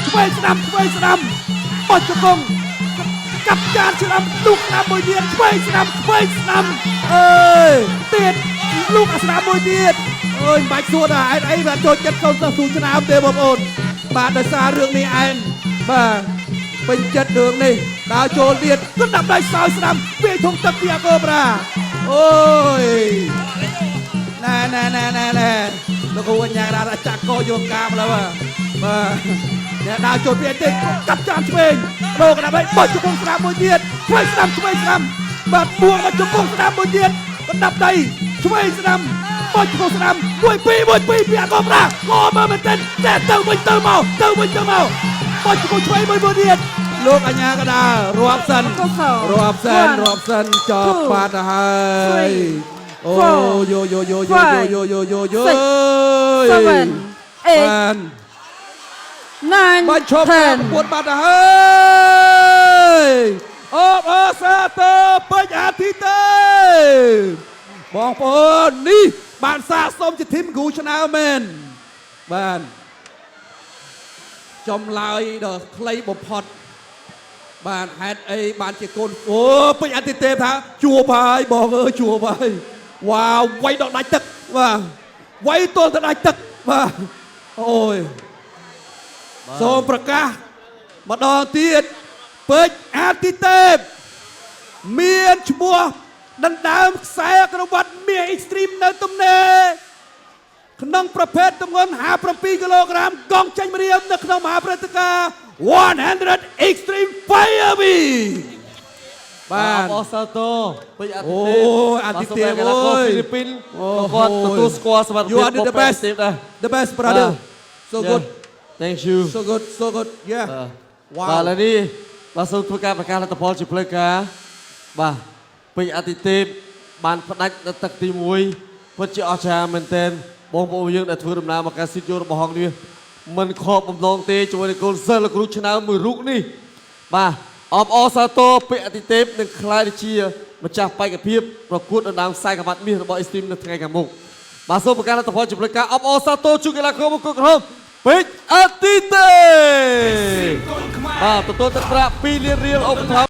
ឆ្វេងស្ដាំឆ្វេងស្ដាំបោះជង្គង់កាប់ចានស្ដាំលូកស្ដាំមួយទៀតឆ្វេងស្ដាំឆ្វេងស្ដាំអើយទៀតលូកអាស្ដាំមួយទៀតអើយមិនបាច់សួរដល់ហេតុអីបាទចូលចិត្តកូនសិស្សស៊ូឆ្នើមទេបងប្អូនបាទដោយសាររឿងនេះឯងបាទពេញចិត្តរឿងនេះដើរចូលទៀតកណ្ដាប់ដៃសោយស្ដាំវាយធំទឹកពីអាកូប្រាអូយ ណែណែណែណែណែលោកគ្រូអញ្ញារាចាក់កយកកាមឡើយបាទបាទអ្នកដើរចូលពីតិចកាប់ចានឆ្វេងដោកដាប់ឲ្យបោះជង្គង់ស្ដាំមួយទៀតឆ្វេងស្ដាំឆ្វេងស្ដាំបាទមួងមកជង្គង់ស្ដាំមួយទៀតកណ្ដាប់ដៃឆ្វេងស្ដាំបោះជង្គង់ស្ដាំមួយពីរមួយពីរពីអាកបរាកមើលមែនទែនតែទៅវិញទៅមកទៅវិញទៅមកបោះជង្គង់ឆ្វេងមួយមួយទៀតលោកអញ្ញាកដារាប់សិនរាប់សិនរាប់សិនចប់បាត់ទៅហើយ អូយោយោយោយោយោយោយោយោ six, seven, eight, បាន nine, បាច់ឈប់ការ ten. ប្រកួតបាត់ទៅហើយអបអរសាទរពេជ្រអាទិទេបងប្អូននេះបានសាកសមជាធីមគ្រូឆ្នើមមែនបានចំឡើយដ៏ខ្លីបំផុត បាទហេតុអីបានជាកូនអូពេជ្រអតិទេពថាជួបហើយបងអើយជួបហើយវ៉ាវវាយដល់ដាច់ទឹកបាទវាយទល់ទៅដាច់ទឹកបាទអូយសូមប្រកាសម្ដងទៀតពេជ្រអតិទេពមានឈ្មោះដណ្ដើមខ្សែក្រវ៉ាត់មាស Extreme នៅទំនេរក្នុងប្រភេទទម្ងន់57គីឡូក្រាមកងចេញម្រាមនៅក្នុងមហាព្រឹត្តិការណ៍100 Extreme Fire Week បាទ អបអរសាទរពេជ្រអាទិ អូ ទេព យអាទិទេព បាទសូមឲ្យកីឡាករ អូយ ហ្វីលីពីន អូ ក៏គាត់ទទួលស្គាល់សមត្ថ You ភាព are the របស់ពេជ្រ best. អាទិទេពដែរ The best, brother. So good. Thank you. So good, so good, yeah. បាទ Wow. ឥឡូវនេះបាទសូមធ្វើការប្រកាសលទ្ធផលជាផ្លូវការបាទពេជ្រអាទិទេពបានផ្ដាច់នៅទឹកទី1ពិតជាអស្ចារ្យមែនទែនបងប្អូនយើងដែលធ្វើដំណើរមកកាស៊ីតយោរបស់ហងនេះមិនខកបំណងទេជាមួយនឹងកូនសិស្សលោកគ្រូឆ្នើមមួយរូបនេះបាទអបអរសាទរពេជ្រអាទិទេពនឹងក្លាយទៅជាម្ចាស់បេក្ខភាពប្រកួតដណ្ដើមខ្សែក្រវ៉ាត់មាសរបស់ Extreme នៅថ្ងៃខាងមុខបាទសូមប្រកាសលទ្ធផលជាផ្លូវការអបអរសាទរជួនកីឡាករមង្គលក្រហមពេជ្រអាទិទេព បាទទទួលទឹកប្រាក់2លានរៀលឧបត្ថម្ភ។